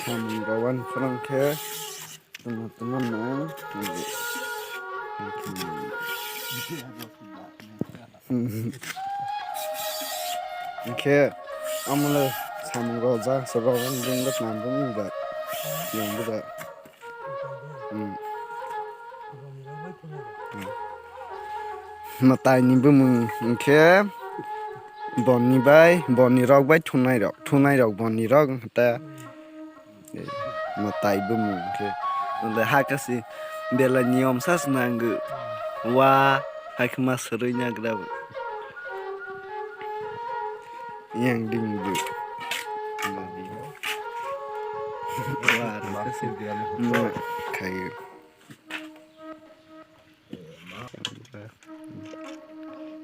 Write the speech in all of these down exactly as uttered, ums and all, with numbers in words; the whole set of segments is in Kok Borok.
Samung rok wan phwrwng khe tuma tuma no. Hinkhe amole samung rok ja se rok wan bung da tuma bung da. Yang bung da. Hmm. Mwtai ni bumung hinkhe boni bai, boni rok bai thunai rok, thunai rok boni rok hinkhe. Mwtai bumung hinkhe. Ande hakhe se belai niyom sa se nango. Wa, hakhe ma srwi nagra bo. Yang ding bo. Wa, hakhe se ma khayo.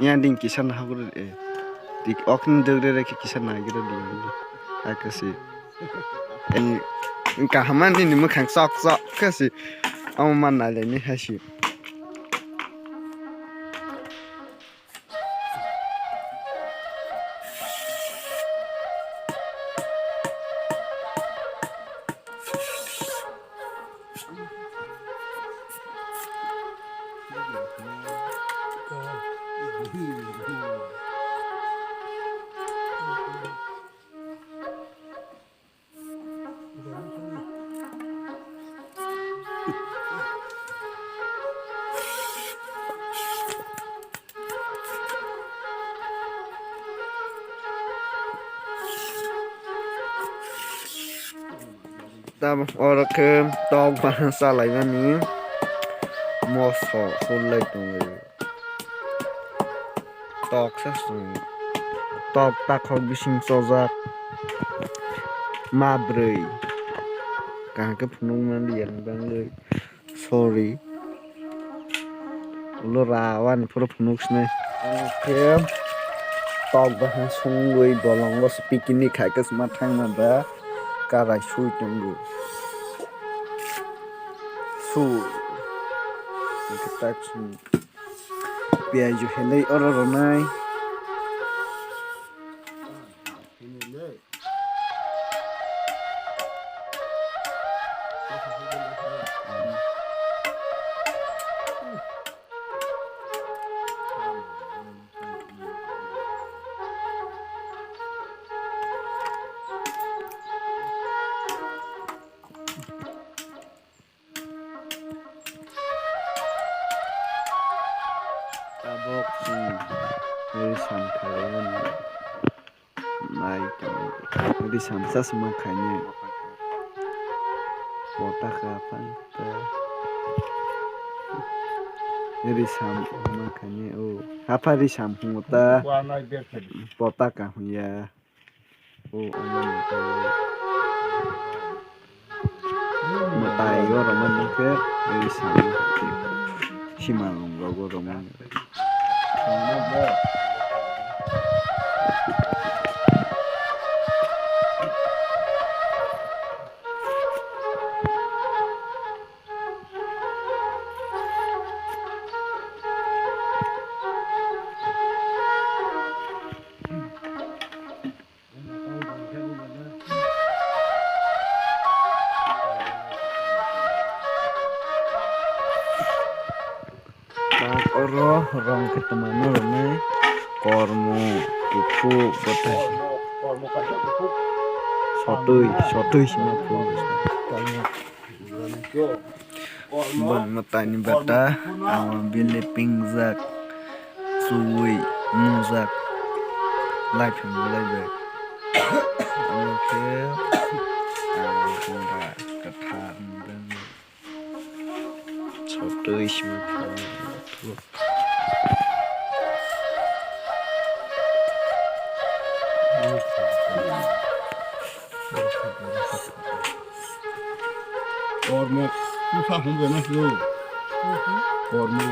Yang ding kisa na hagro, eh. Dik okni dogre re kisa na hagro di. Hakhe se. Kaham ani ni mwkhang sok sok khe se. Omo ma nai lai ni hai se. Tamo oro khe tok bahan salaimani moso hulai tongo. Tok sa sung. Tok takhok bising chojak. Ma brwi. Kaham khe phunuk man liya ni bagwi. Sorry. Ulo ra wani phuru phunuk sinai. Khe tok bahan sungwi bolongo se picnic khai khe sma thangna da karai sui tongo. Su. Khe tak sung. Piyaju helai oro rwnai. Tabok chwng ri sam khaimani nai tongo. Ri sam sa sma khainai. Potaka phai ta. Ri sam ma khainai o. Hapha ri sam hungo ta. Potaka hunya. O, ano mwtai. Mwtai o rwmani khe, ri sam. Simalwng rogo rwmani. Tak oro rong khe twma no rwnai kormo kuphuk bwtai. Sotwi, sotwi sima phuru. Bwng mwtaini bata, amo bini pingjak, chuwi, mwngjak, laiphan belai bai. Amo khe, amo khe kwthar ni bagwi sotwi sima phuru. Kormo, kusa hwnjana silo. Kormo.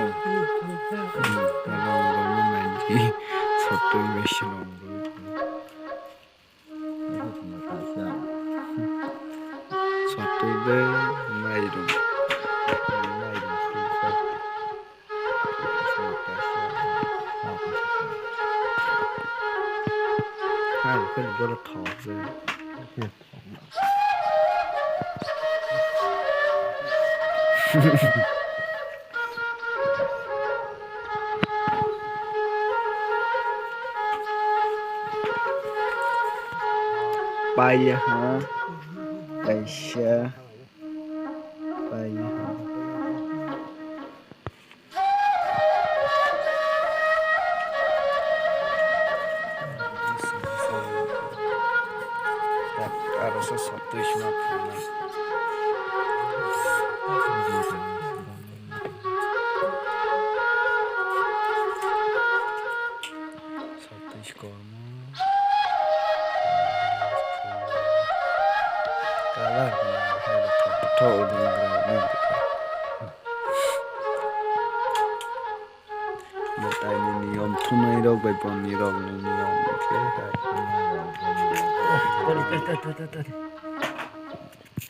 Rong rwma nai di, sotwi bai se rong rwui tongo. Sotwi bai mairum. Mairum sujak. Hai, khe bola thok je. Paiya ha. Kaisa. Paiya ha. Aro sa satwi sima phalnai. Satwi kormo. Kalar kalar hai tho tho. Mwtaini niyom thumnairok bai bonnirokni niyom khe hai.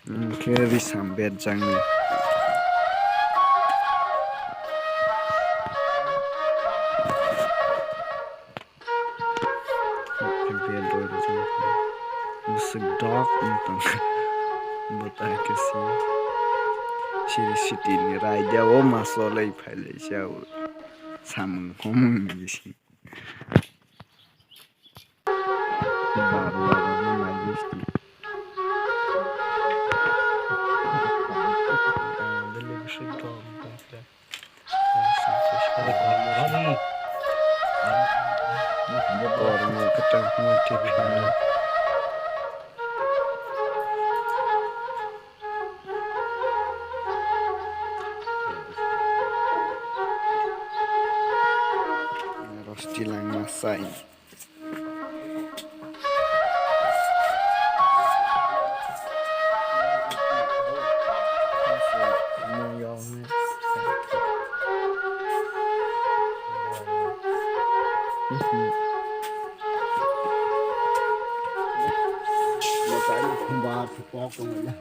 Hwnkhe risam berjakni. Bwswk dok wng tong. Bwtai khe si. Siri sitini raida o masolai phailai sa o. Samung homung ni si. Baru baru ni mai besti. Kormo kwtal hwnwi thik kha. Rosti langma sai. Mwtai ni khumbar thwk kok tonglaina.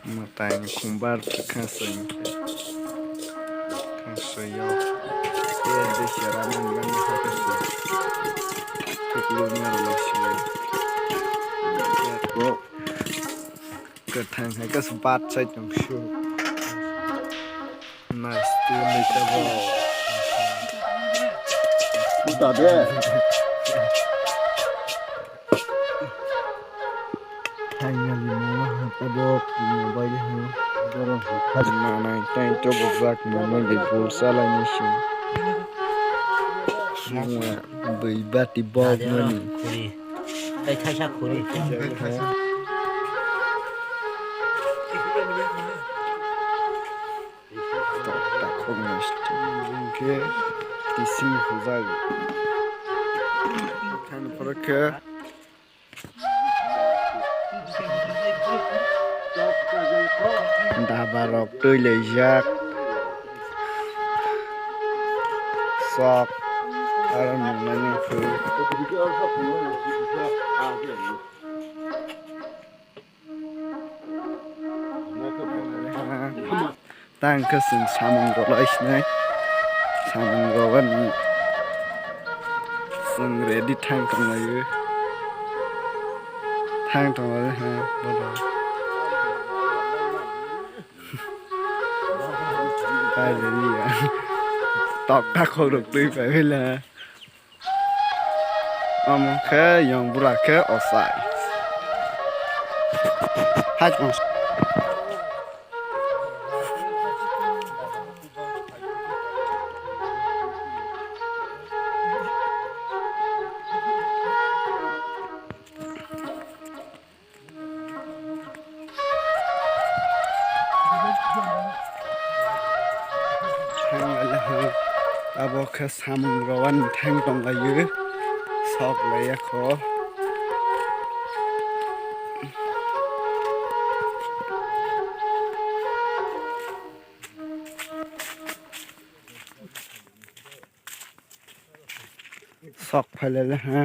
Mwtai ni khumbar thwk kha se hwnkhe. Kha se yo. Tei de sera man man ha khe se. Thwk lu ma rw la se. Ko kwthang hai khe se bat sai tong su. Nice to meet you all. Puta de. Finally, mama ha tabok mobile ha borok ha. Manai tai to bujak mama di bul salai ni si. Suma bui bati bok mani. Khuri. Tai thaisa khuri. Takhuk ni hwnkhe tising hujak. Khani phoro khe daba rok twi laijak. Sok aro nungnani phuru. Tang khe chwng samung rwlai sinai. Samung rwbani chwng ready thang tonglaio. Thang tonglaio ha bodo. Pai ready ya. Tok takhuk rok twi pai phila. Omo khe yong bura khe ochai. Hai tong. Abo khe samung rwani thang tonglaio, sok laiya kho. Sok phailele ha.